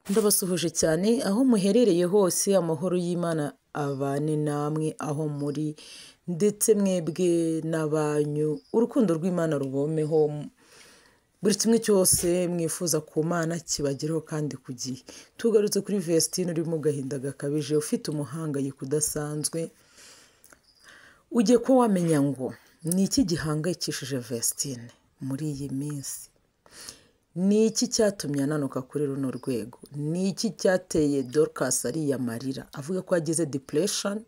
Ndabasuhuje cyane aho muherereye hose, amahoro y'Imana abane namwe aho muri, ndetse mwebwe n'abanyu, urukundo rw'Imana rubomeho, buri kimwe cyose mwifuza ku Mana kibagereho kandi ku gihe. Tugarutse kuri Vestine uri mu gahinda gakabije, ufite umuhangayiko udasanzwe, ugiye kuba wamenya ngo ni iki gihangayikishije Vestine muri iyi minsi? Ni iki cyatumye ananuka kuri runo rwego? Ni iki cyateye Dorcas ariya marira avuga ko yagize depression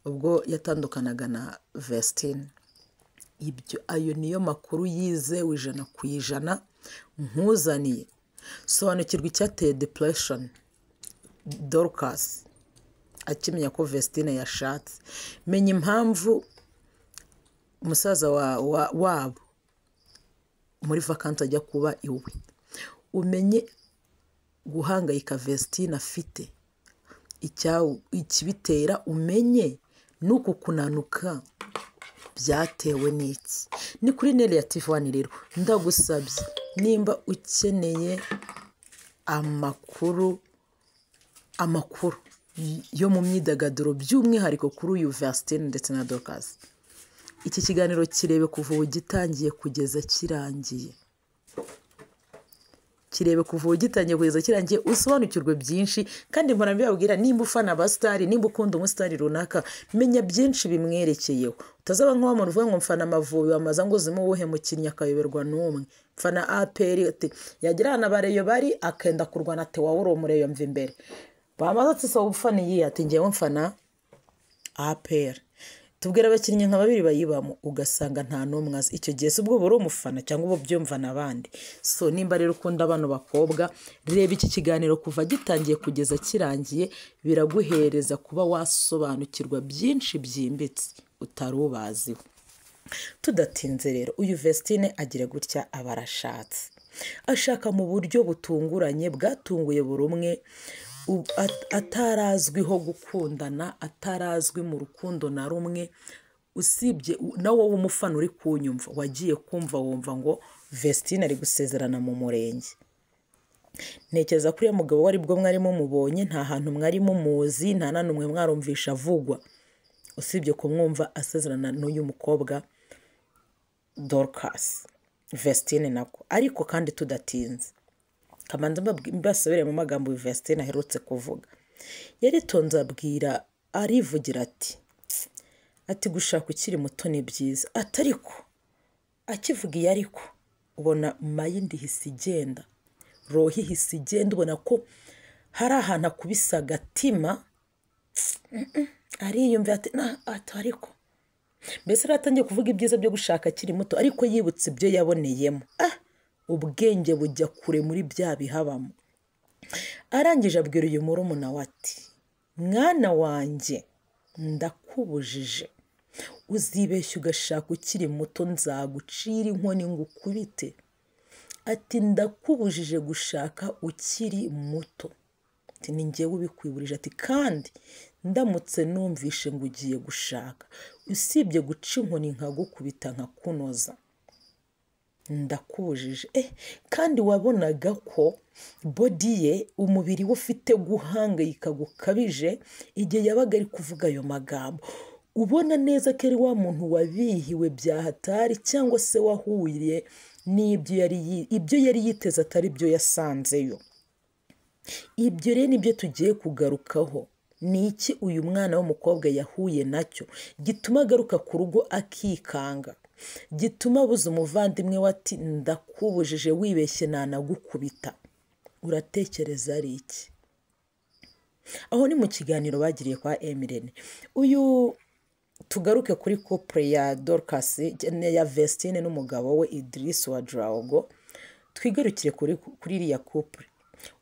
ubwo yatandukanaga na Vestine? Ibyo ayo niyo makuru yizewe 100% nkuzaniye. Sobanukirwa icyateye depression Dorcas akimenya ko Vestine yashatse. Menya impamvu umusaza wabo muri vakansi ajya kuba iwe. Umenye guhangayika Vestine afite, ikibitera, umenye n'uku kunanuka byatewe n'iki. Ni kuri Nelia TV One rero, ndagusabye nimba ukeneye amakuru yo mu myidagaduro by'umwihariko kuri uyu Vestine ndetse na Dorcas, iki kiganiro kirebe kuva ubu gitangiye kugeza kirangiye. Kirebe kuva ubu gitangiye kugeza kirangiye, usobanukirwe byinshi. Kandi mpora mbibabwira, nimba ufana abasitari, nimba ukunda umusitari runaka, menya byinshi bimwerekeyeho. Utazaba nk'uwa muntu uvuga ngo mfana Amavubi, wamaza ngo uzimo uwuhe mukinnyi akayoberwa n'umwe. Mfana APR, ati yagira ahantu abareyo bari akenda kurwana, ati wowe uri umureyo mva imbere. Bamaze ati so ufana iyi, ati njyewe mfana APR. Tubwira abakinnyi nka babiri bayibamo, ugasanga nta n'umwe azi. Icyo gihe si ubwo uri umufana cyangwa uba ubyumva n'abandi. So nimba rero ukunda bano bakobwa, reba iki kiganiro kuva gitangiye kugeza kirangiye, biraguhereza kuba wasobanukirwa byinshi byimbitse utari ubaziho. Tudatinze rero, uyu Vestine agira gutya aba arashatse. Ashaka mu buryo butunguranye bwatunguye buri umwe, atarazwiho gukundana, atarazwi mu rukundo na rumwe, usibye na wowe umufana uri kunyumva, wagiye kumva wumva ngo Vestine ari gusezerana mu murenge. Ntekereza kuri uyu mugabo wari bwo mwari mumubonye, nta hantu mwari mumuzi, nta na n'umwe mwarumvisha avugwa, usibye kumwumva asezerana n'uyu mukobwa Dorcas, Vestine nako. Ariko kandi tudatinze, kamanza mbasubire mu magambo Vestine aherutse kuvuga. Yaritonze abwira, arivugira ati gushaka ukiri muto ni byiza, ati ariko akivuga iyo ariko ubona mayindi ihise igenda, roho ihise igenda, ubona ko hari ahantu akubise agatima, ariyumva ati na ati ariko mbese yaratangiye kuvuga ibyiza byo gushaka akiri muto, ariko yibutse ibyo yaboneyemo. Ubwenge bujya kure muri bya bihabamo. Arangije abwira uyu murumuna we ati mwana wanjye ndakubujije, uzibeshya ugashaka ukiri muto nzagucira inkoni ngukubite. Ati ndakubujije gushaka ukiri muto, ati ni njyewe ubikwiburije, ati kandi ndamutse numvishe ngo ugiye gushaka, usibye guca inkoni nkagukubita nkakunoza, ndakubujije. Kandi wabonaga ko body ye, umubiri we ufite guhangayika gukabije igihe yabaga ari kuvuga ayo magambo, ubona neza ko ari wa muntu wabihiwe bya hatari, cyangwa se wahuye n'ibyo yari yiteze atari byo yasanzeyo. Ibyo rero nibyo tugiye kugarukaho. Ni iki uyu mwana w'umukobwa yahuye nacyo gituma agaruka ku rugo akikanga, gituma abuza umuvandimwe we ati ndakubujije wibeshye nanagukubita? Uratekereza ari iki? Aho ni mu kiganiro bagiriye kwa Emirene. Uyu tugaruke kuri couple ya Dorcas ya Vestine n'umugabo we Idris wa Drago, twigarukire kuri iriya couple.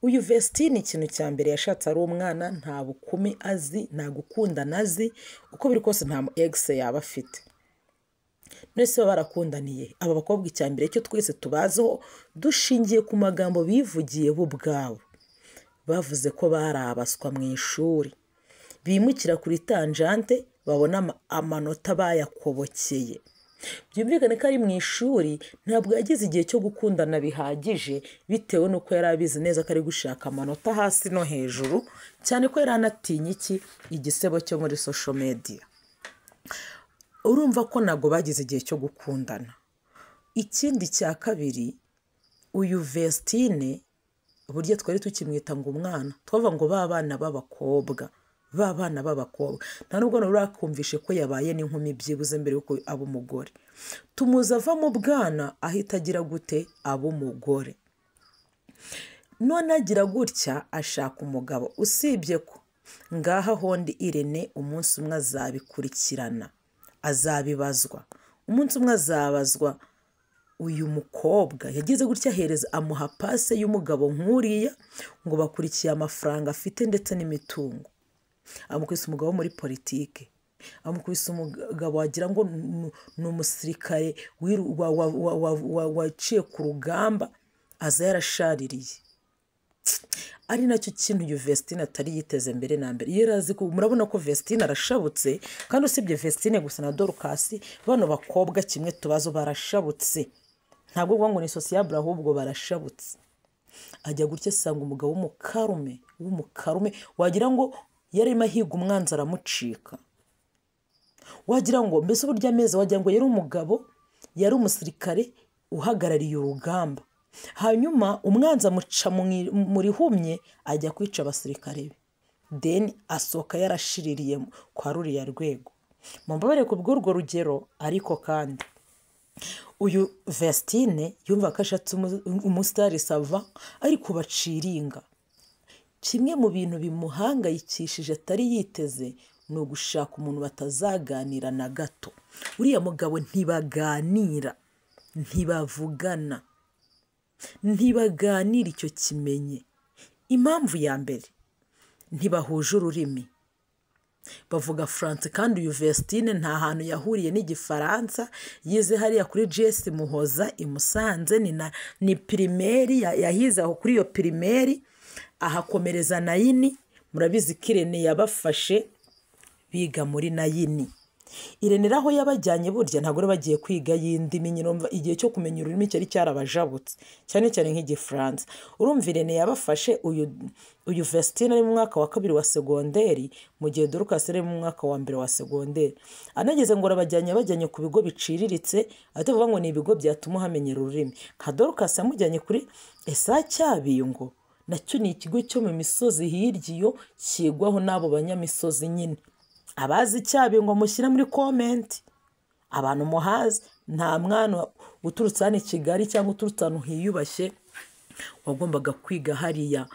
Uyu Vestine ikintu cya mbere yashatse ari umwana, nta bukumi azi, nta gukundana azi, uko biri kose nta ex yaba afite. Nese baba barakundaniye aba bakobwa, icya mbere cyo twese tubaziho dushingiye ku magambo bivugiye bo ubwabo, bavuze ko bari abaswa mu ishuri, bimukira kuri tangente babona amanota bayakobokeye. Byumvikane ko ari mu ishuri, ntabwo yagize igihe cyo gukundana bihagije, bitewe n'uko yari abizi neza ko ari gushaka amanota hasi no hejuru, cyane ko yari anatinye iki igisebo cyo muri social media. Urumva ko ntabwo bagize igihe cyo gukundana. Ikindi cya kabiri, uyu Vestine burya twari tukimwita ngo umwana, twavuga ngo ba bana b'abakobwa, ba bana b'abakobwa, nta nubwo urakumvishe ko yabaye n'inkumi byibuze mbere y'uko aba umugore. Tumuzi ava mu bwana ahita agira gute? Aba umugore. None agira gutya ashaka umugabo, usibye ko ngaha hondi Irene umunsi umwe azabikurikirana, azabibazwa, umunsi umwe azabazwa. Uyu mukobwa yagize gutya ahereza amuha pase y'umugabo nk'uriya ngo bakurikiye amafaranga afite ndetse n'imitungo. Amukubise umugabo muri politike, amukubise umugabo wagira ngo ni umusirikare waciye ku rugamba, aza yarashaririye. Ari nacyo kintu uyu Vestine atari yiteze mbere na mbere. Iyo azi ko murabona ko Vestine arashabutse, kandi usibye Vestine gusa na Dorcas, bano bakobwa kimwe tubazo barashabutse. Ntabwo ngo ni sociable, ahubwo barashabutse. Ajya gutya asanga umugabo w'umukarume wagira ngo yarimo ahiga umwanzi aramucika. Wagira ngo mbese uburyo ameze, wagira ngo yari umugabo, yari umusirikare uhagarariye urugamba. Hanyuma umwanzi amuca muri humye ajya kwica abasirikare be, then asohoka yarashiririye kwa ruriya rwego. Mumbabarire ku bw'urwo rugero, ariko kandi uyu Vestine yumva ko ashatse umusitari sava ariko baciringa. Kimwe mu bintu bimuhangayikishije atari yiteze ni ugushaka umuntu batazaganira na gato. Uriya mugabo ntibaganira, ntibavugana, ntibaganira, icyo kimenye. Impamvu ya mbere, ntibahuje ururimi, bavuga Faransa, kandi uyu Vestine nta hantu yahuriye n'igifaransa, yize hariya kuri GS Muhoza i Musanze, ni pirimeri yahize aho kuri iyo pirimeri, ahakomereza nayini. Murabizi ko Irene yabafashe biga muri nayini. Irene aho yabajyanye burya ntabwo bari bagiye kwiga y'indimi nyine, igihe cyo kumenya ururimi cyari cyarabajabutse, cyane cyane nk'igifaransa. Urumva Irene yabafashe uyu Vestine ari mu mwaka wa 2 wa segonderi, mu gihe Dorcas ari mu mwaka wa 1 wa segonderi. Anageze ngo arabajyanye, abajyanye ku bigo biciriritse, atavuga ngo ni ibigo byatuma hamenyera ururimi. Nka Dorcas yamujyanye kuri ESA Cyabingo, nacyo ni ikigo cyo mu misozi hirya iyo, kigwaho n'abo banyamisozi nyine. Abazi Cyabingo mushyira muri comment, abantu muhazi. Nta mwana uturutse hano i Kigali cyangwa uturutse ahantu hiyubashye wagombaga kwiga hariya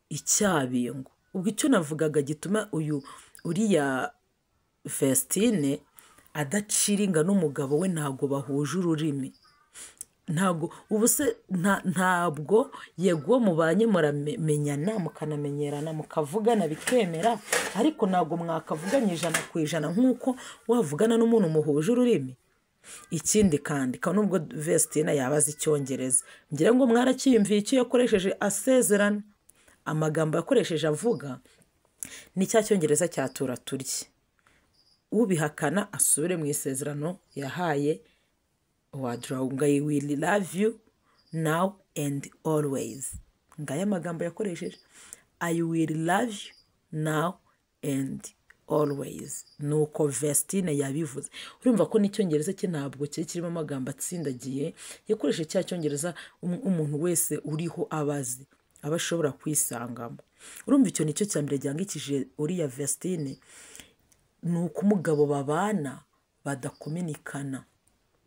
Icyabingo. Ubwo icyo navugaga gituma uyu uriya Vestine adaciringa n'umugabo we, ntabwo bahuje ururimi. Ntabwo ubu se ntabwo yego mubanye muramenyana mukanamenyerana mukavugana bikemera, ariko ntabwo mwakavuganye 100 ku 100 nk'uko wavugana n'umuntu muhuje ururimi. Ikindi kandi nubwo Vestine yabaze icyongereza, ngira ngo mwarakiyumviye icyo yakoresheje asezerana, amagambo yakoresheje avuga ni cya cyongereza cyatura turye. Ubihakana asubire mu isezerano yahaye Wadrawunga, I will love you now and always. Ngaya amagambo yakoresheje, I will love you now and always. Nuko Vestine yabivuze. Urumva ko n'icyongereza cye ntabwo kiri kirimo amagambo atsindagiye, yakoresheje cya cyongereza umuntu wese uriho abazi aba ashobora kwisangamo. Urumva icyo nicyo cya mbere gihangikishije uriya Vestine, ni uko umugabo babana badakominikana,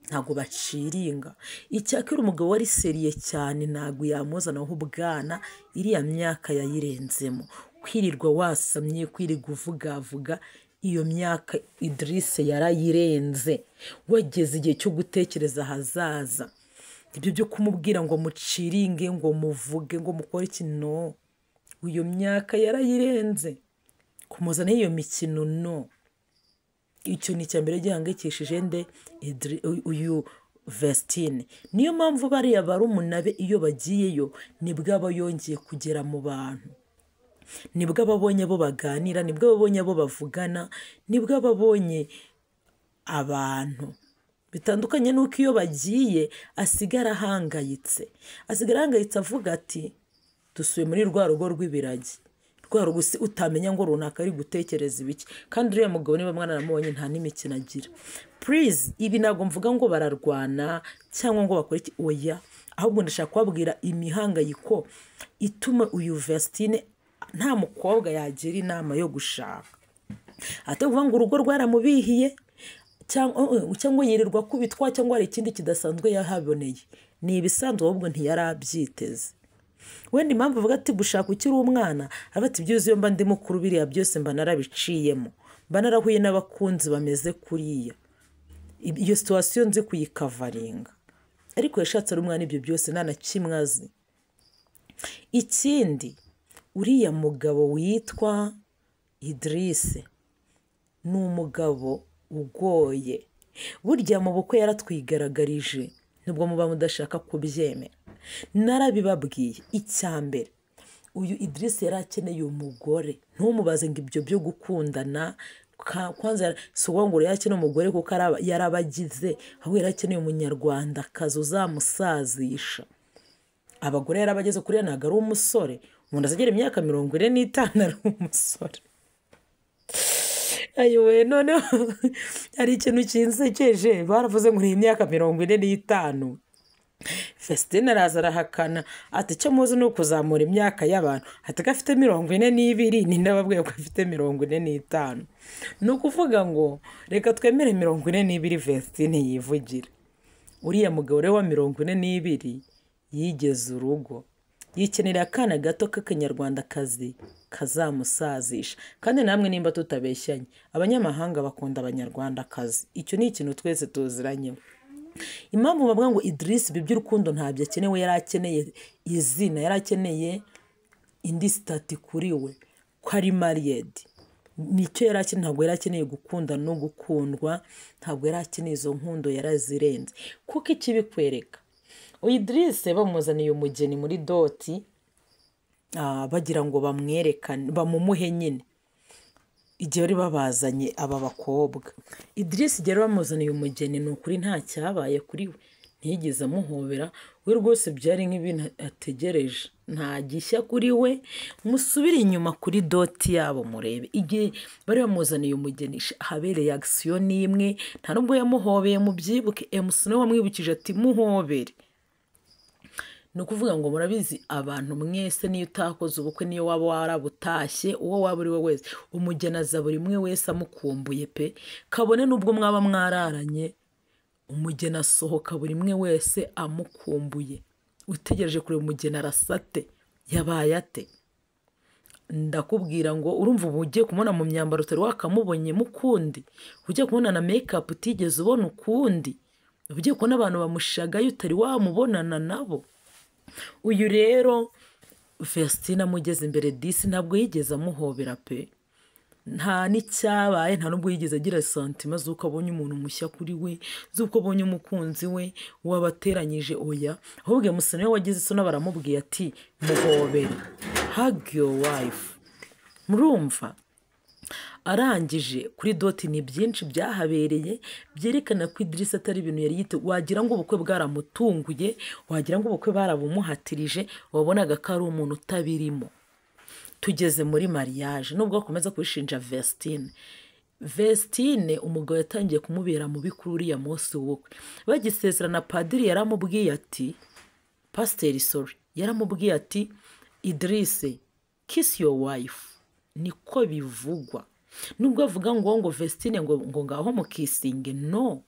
ntabwo baciringa. Icyakora umugabo wari seriye cyane ntabwo yamuzanaho ubwana, iriya myaka yayirenzemo. Kwirirwa wasamye, kwirirwa uvugavuga, iyo myaka Idrisse yarayirenze. Wageze igihe cyo gutekereza ahazaza. Ibyo byo kumubwira ngo muciringe, ngo muvuge, ngo mukore iki, no. Iyo myaka yarayirenze. Kumuzana iyo mikino, no. Icyo ni icya mbere gihangayikishije nde? Uyu Vestine. Niyo mpamvu bariya barumuna be iyo bagiyeyo nibwo aba yongeye kugera mu bantu, nibwo ababonye abo baganira, nibwo ababonye abo bavugana, nibwo ababonye abantu. Bitandukanye n'uko iyo bagiye asigara ahangayitse, asigara ahangayitse avuga ati dusuye muri rwa rugo rw'ibiragi, rwa rugo utamenya ngo runaka ari gutekereza ibiki, kandi uriya mugabo niba mwaramubonye nta n'imikino agira. Please, ibi ntabwo mvuga ngo bararwana cyangwa ngo bakore iki, oya, ahubwo ndashaka kubabwira imihangayiko ituma uyu Vestine nta mukobwa yagira inama yo gushaka. Atari ukuvuga ngo urugo rwaramubihiye cyangwa yirirwa kubitwa cyangwa hari ikindi kidasanzwe yahaboneye, ni ibisanzwe ahubwo ntiyarabyiteze. Wenda impamvu avuga ati gushaka ukiri umwana, aravuga ati byuzuye iyo mba ndi mukuru biriya byose mba narabiciyemo, mba narahuye n'abakunzi bameze kuriya, iyo situation nzi kuyikavaringa. Ariko yashatse ari umwana ibyo byose nta na kimwe azi. Ikindi, uriya mugabo witwa Idrisse ni umugabo ugoye. Burya mu bukwe yaratwigaragarije, nubwo muba mudashaka kubyemera. Narabibabwiye, icya mbere uyu Idrisse yari akeneye umugore, ntumubaze ngo ibyo byo gukundana, kwanza si ukuvuga ngo yari akeneye umugore kuko yarabagize, ahubwo yari akeneye umunyarwandakazi uzamusazisha. Abagore yarabageze kuri ntabwo ari umusore, umuntu azagera imyaka 45 ari umusore. Ayiwe, noneho hari ikintu kinsekeje, baravuze ngo ni imyaka 45. Vestine araza arahakana ati icyo muzi ni ukuzamura imyaka y'abantu, ati ko afite 42, ni ndababwiye ko afite 45. Ni ukuvuga ngo reka twemere 42 Vestine yivugira. Uriya mugabo rero wa 42 yigeze urugo, yikenera akana gato k'akanyarwandakazi kazamusazisha. Kandi namwe nimba tutabeshyanye, abanyamahanga bakunda abanyarwandakazi, icyo ni ikintu twese tuziranyeho. Impamvu bavuga ngo Idrisse ibi by'urukundo ntabyo akenewe, yari akeneye izina, yari akeneye indi stati kuri we ko ari married, nicyo yari akeneye. Ntabwo yari akeneye gukunda no gukundwa, ntabwo yari akeneye izo nkundo, yarazirenze. Kuko ikibikwereka, Idrisse bamuzaniye umugeni muri doti, bagira ngo bamwerekane bamumuhe nyine. Igihe bari babazanye aba bakobwa, Idrisse igihe bamuzaniye umugeni, ni ukuri nta cyabaye kuri we, ntiyigeze amuhobera, we rwose byari nk'ibintu ategereje, nta gishya kuri we. Musubire inyuma kuri doti yabo murebe igihe bari bamuzaniye umugeni, habereye action n'imwe, nta nubwo yamuhobeye, mubyibuke. MC niwe wamwibukije ati muhobere. Ni ukuvuga ngo murabizi abantu mwese, niyo utakoze ubukwe, niyo waba warabutashye, uwo waba uri we wese, umugeni aza buri umwe wese amukumbuye pe, kabone n'ubwo mwaba mwararanye, umugeni asohoka buri umwe wese amukumbuye. Utegereje kureba umugeni arasate, yabaye ate? Ndakubwira ngo urumva ubu ugiye kumubona mu myambaro utari wakamubonye mukundi, ugiye kubona na make up utigeze ubona ukundi, ugiye kubona abantu bamushagaye utari wamubonana nabo. Uyu rero Vestine amugeze imbere disi ntabwo yigeze amuhobera pe, nta n'icyabaye, nta nubwo yigeze agira sentiments z'uko abonye umuntu mushya kuri we, z'uko abonye umukunzi we wabateranyije, oya. Ahubwo Musa niwe wagize isoni, baramubwiye ati muhobere, hug your wife. Murumva arangije kuri doti ni byinshi byahabereye byerekana ko Idrisse atari ibintu yari yite, wagira ngo ubukwe bwaramutunguye, wagira ngo ubukwe barabumuhatirije, wabonaga ko ari umuntu utabirimo. Tugeze muri mariage, nubwo akomeza kubishinja Vestine, Vestine umugabo yatangiye kumubera mubi kuri uriya munsi w'ubukwe. Bagisezerana padiri yaramubwiye ati, pasiteri sorry, yaramubwiye ati Idrisse kiss your wife, niko bivugwa. Nubwo avuga ngo Vestine ngo ngaho mukisinge, no,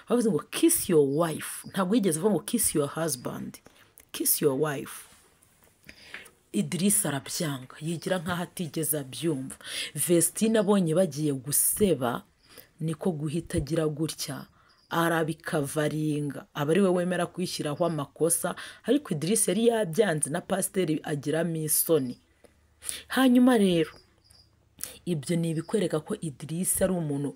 bavuze ngo kiss your wife, ntabwo yigeze avuga ngo kiss your husband, kiss your wife. Idrisse arabyanga, yigira nkaho atigeze abyumva. Vestine abonye bagiye guseba, niko guhita agira gutya arabikavaringa, aba ari we wemera kwishyiraho amakosa, ariko Idrisse yari yabyanze na pasiteri agiramo isoni. Hanyuma rero ibyo ni ibikwereka ko Idrisse ari umuntu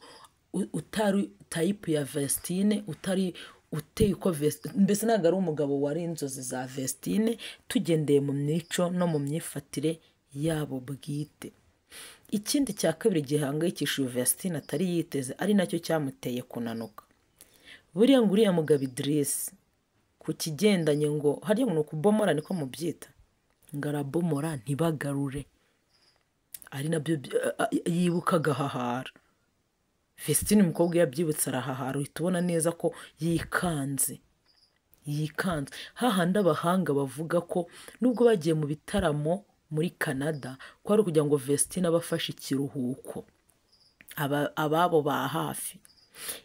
utari type ya Vestine, utari uteye uko Vestine, mbese ntabwo ari umugabo wari inzozi za Vestine, tugendeye mu mico no mu myifatire yabo bwite. Ikindi cya kabiri gihangayikishije Vestine atari yiteze, ari nacyo cyamuteye kunanuka. Buriya ngo uriya mugabo Idrissa ku kigendanye ngo hariya ngo ni ukubomora niko mubyita, ngo arabomora ntibagarure, ari nabyo yibuka agahahara. Vestine umukobwa iyo abyibutse arahahara, uhita ubona neza ko yikanze, yikanze. Hahandi abahanga bavuga ko nubwo bagiye mu bitaramo muri Canada, ko ari ukugira ngo Vestine abe afashe ikiruhuko ababo ba hafi.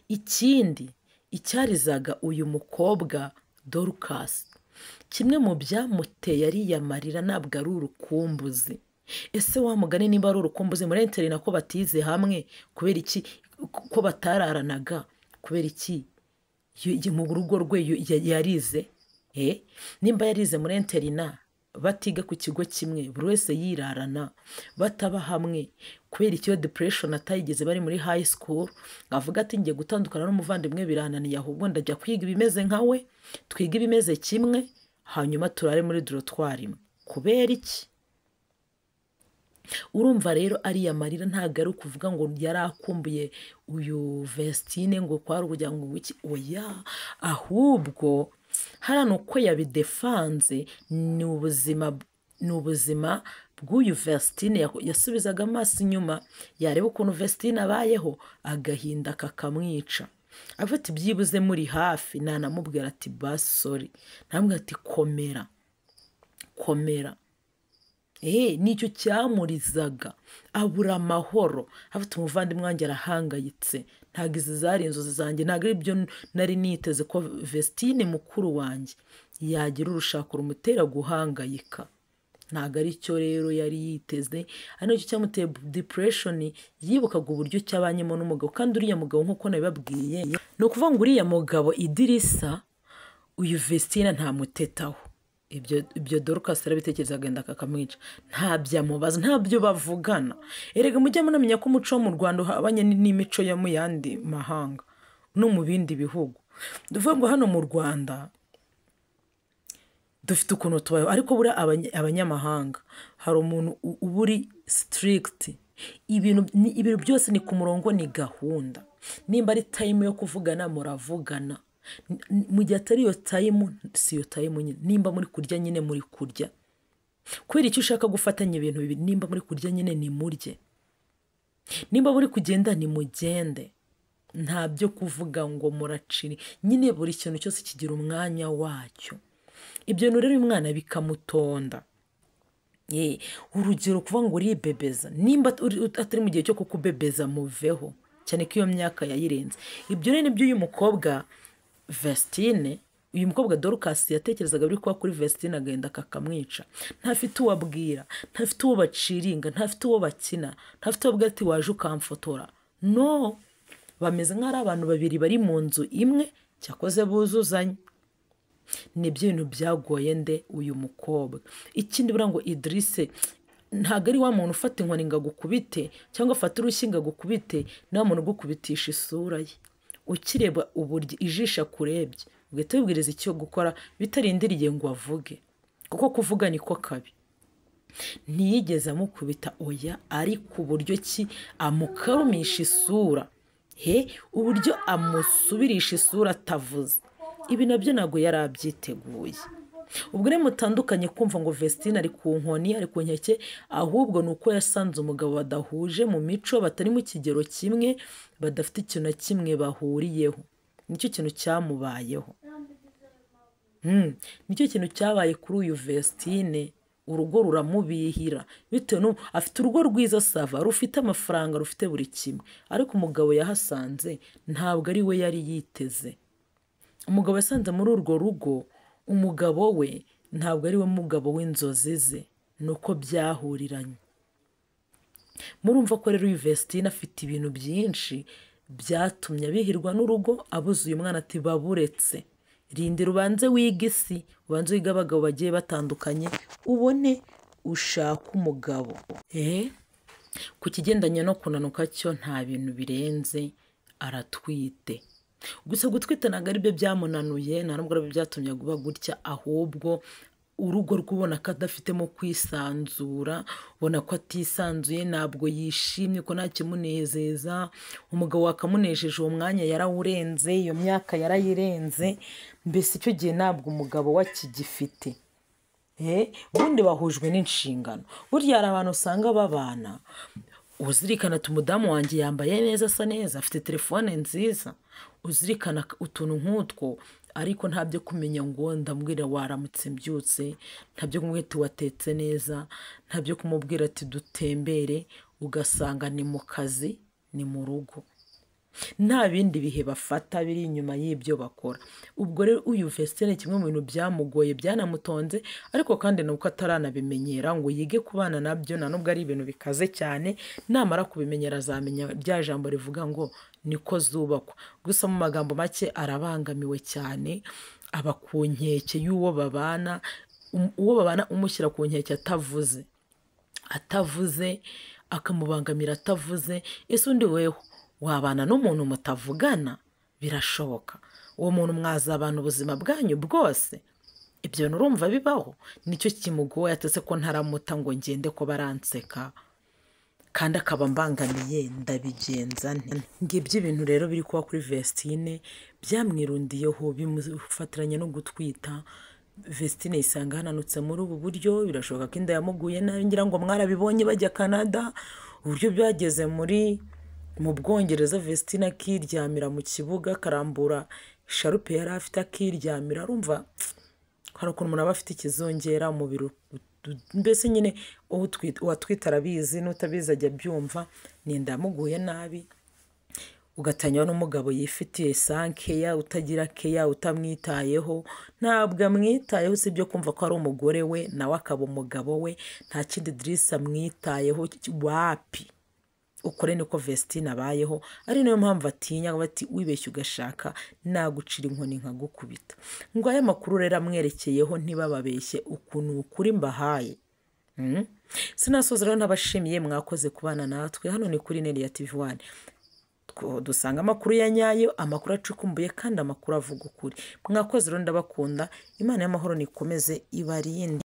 Ikindi icyarizaga uyu mukobwa Dorcas, kimwe mu byamuteye ariya marira ntabwo ari urukumbuzi. Ese wa mugani nimba ari urukumbuzi muri interina ko batize hamwe, kubera iki ko batararanaga, kubera iki mu rugo rwe yarize? Nimba yarize muri interina batiga ku kigo kimwe, buri wese yirarana, bataba hamwe, kubera icyo depression atayigeze bari muri high school, avuga ati ngiye gutandukana n'umuvandimwe birananiye, ahubwo ndajya kwiga ibimeze nka we, twiga ibimeze kimwe, hanyuma turare muri dortoir imwe. Kubera iki? Urumva rero ariya marira ntabwo ari ukuvuga ngo yari akumbuye uyu Vestine ngo kwari ukugira ngo iki, oya, ahubwo hariya ni uko yabidefanze, ni ubuzima bw'uyu Vestine. Yasubizaga amaso inyuma, yareba ukuntu Vestine abayeho, agahinda kakamwica. Afite byibuze muri hafi, nanamubwira ati basori, namubwira ati komera, komera. Nicyo cyamurizaga, abura amahoro, afite umuvandimwe wanjye arahangayitse, ntabwo izi zari inzozi zanjye, ntabwo ari byo nari niteze ko Vestine mukuru wanjye yagira urushako rumutera guhangayika. Ntabwo ari cyo rero yari yiteze, ari nacyo cyamuteye depression. Yibukaga uburyo cyabanyemo n'umugabo, kandi uriya mugabo nk'uko nabibabwiye, ni ukuvuga ngo uriya mugabo Idrissa, uyu Vestine ntamutetaho. Ibyo Dorcas arabitekereza agenda kakamwica, ntabyo amubaza, ntabyo bavugana. Erega mujye munamenya ko umuco wo mu Rwanda uhabanye n'imico yo mu yandi mahanga no mu bindi bihugu. Tuvuga ngo hano mu Rwanda dufite ukuntu tubayeho, ariko buriya abanyamahanga hari umuntu uba uri strict, ibintu byose ni ku murongo, ni gahunda. Nimba ari time yo kuvugana muravugana, mu gihe atari iyo time si iyo time nyine. Nimba muri kurya nyine muri kurya, kubera icyo ushaka gufatanya ibintu bibiri, nimba muri kurya nyine ni murye, nimba muri kugenda ni mugende, nta byo kuvuga ngo muraciri nyine. Buri kintu cyose kigira umwanya wacyo. Ibyo rero uyu mwana bikamutonda. Urugero kuvuga ngo uribebeza, nimba atari mu gihe cyo kukubebeza muveho, cyane ko iyo myaka yayirenze. Ibyo rero nibyo uyu mukobwa Vestine, uyu mukobwa Dorcas yatekerezaga biri kuba kuri Vestine, agenda kakamwica. Ntafite uwo abwira, ntafite uwo baciringa, ntafite uwo bakina, ntafite uwo abwira ati waje ukamfotora. No, bameze nk'ari abantu babiri bari mu nzu imwe, cyakoze buzuzanye. Nibyo bintu byagoye nde uyu mukobwa. Ikindi buriya ngo Idrissa ntabwo ari wa muntu ufata inkoni ngo agukubite, cyangwa afata urushyi ngo agukubite, ni wa muntu ugukubitisha isura ye. Ukireba uburyo ijisho akurebye ugahita wibwiriza icyo gukora bitarindiriye ngo avuge, kuko kuvuga niko kabi. Ntiyigeze amukubita oya, ariko uburyo ki amukarumisha isura, uburyo amusubirisha isura atavuze, ibi nabyo ntabwo yari abyiteguye. Ubwo rero mutandukanye kumva ngo Vestine ari ku nkoni, ari ku nkeke, ahubwo ni uko yasanze umugabo badahuje mu mico, batari mu kigero kimwe, badafite ikintu na kimwe bahuriyeho. Nicyo kintu cyamubayeho, nicyo kintu cyabaye kuri uyu Vestine. Urugo ruramubihira bitewe n'uko afite urugo rwiza sava, rufite amafaranga, rufite buri kimwe, ariko umugabo yahasanze ntabwo ari we yari yiteze. Umugabo yasanze muri urwo rugo, umugabo we ntabwo ari we mugabo w'inzozi ze, ni uko byahuriranye. Murumva ko rero uyu Vestine afite ibintu byinshi byatumye abihirwa n'urugo, abuze uyu mwana ati baburetse, rindira ubanze wige isi, ubanze wige abagabo bagiye batandukanye, ubone ushaka umugabo. Ku kigendanye no kunanuka cyo nta bintu birenze, aratwite. Gusa gutwita ntabwo ari byo byamunanuye, nta nubwo aribyo byatumye kuba gutya, ahubwo Urugo rw'ubona ko adafitemo kwisanzura, ubona ko atisanzuye, ntabwo yishimye, ko nta kimunezeza. Umugabo wakamunejeje uwo mwanya yarawurenze, iyo myaka yarayirenze, mbese icyo gihe ntabwo umugabo we akigifite. Ubundi bahujwe n'inshingano. Burya hari abantu usanga babana, uzirikana ati umudamu wanjye yambaye neza, asa neza, afite telefone nziza, uzirikana utuntu nk'utwo, ariko nta byo kumenya ngo ndamubwira waramutse mbyutse, nta byo kumubwira ati watetse neza, nta byo kumubwira ati dutembere, ugasanga ni mu kazi, ni mu rugo, nta bindi bihe bafata biri inyuma y'ibyo bakora. Ubwo rero uyu Vestine kimwe mu bintu byamugoye, byanamutonze, ariko kandi ni uko ataranabimenyera ngo yige kubana nabyo, nta nubwo ari ibintu bikaze cyane. Namara kubimenyera azamenya rya jambo rivuga ngo niko zubakwa. Gusa mu magambo make arabangamiwe cyane, aba ku nkeke y'uwo babana, uwo babana umushyira ku nkeke atavuze, akamubangamira atavuze. Ese undi weho wabana n'umuntu mutavugana? Birashoboka? Uwo muntu mwazabana ubuzima bwanyu bwose? Ibyo bintu urumva bibaho? Nicyo kimugoye, atese ko ntaramuta ngo ngende ko baranseka kandi akaba mbangamiye, ndabigenza nte? Ngibyo ibintu rero biri kuba kuri Vestine, byamwirundiyeho, bimufatiranya no gutwita. Vestine yisanga hananutse muri ubu buryo, birashoboka ko inda yamuguye nabi, ngira ngo mwarabibonye bajya Canada, uburyo byageze mu Bwongereza, Vestine akiryamira mu kibuga, akarambura isharupe yari afite akiryamira. Urumva hari ukuntu umuntu aba afite ikizungera umubiri, mbese nyine uwatwita arabizi n'utabizi ajya abyumva, ni inda yamuguye nabi. Ugatanya n'umugabo yifitiye sankeya, utagira keya, utamwitayeho, ntabwo amwitayeho, usibye kumva ko ari umugore we nawe akaba umugabo we, nta kindi Idrissa amwitayeho wapi. Ukore niko Vestine abayeho, ari nayo mpamvu atinya, bati wibeshye ugashaka nagucira inkoni nkagukubita. Ngo aya makuru rero amwerekeyeho ntibababeshye, ukuntu ukuri mbahaye. Sinasoza rero ntabashimiye, mwakoze kubana natwe. Hano ni kuri Nelia TV 1. Dusanga amakuru ya nyayo, amakuru acukumbuye kandi amakuru avuga ukuri. Mwakoze rero, ndabakunda. Imana y'amahoro nikomeze ibarinde.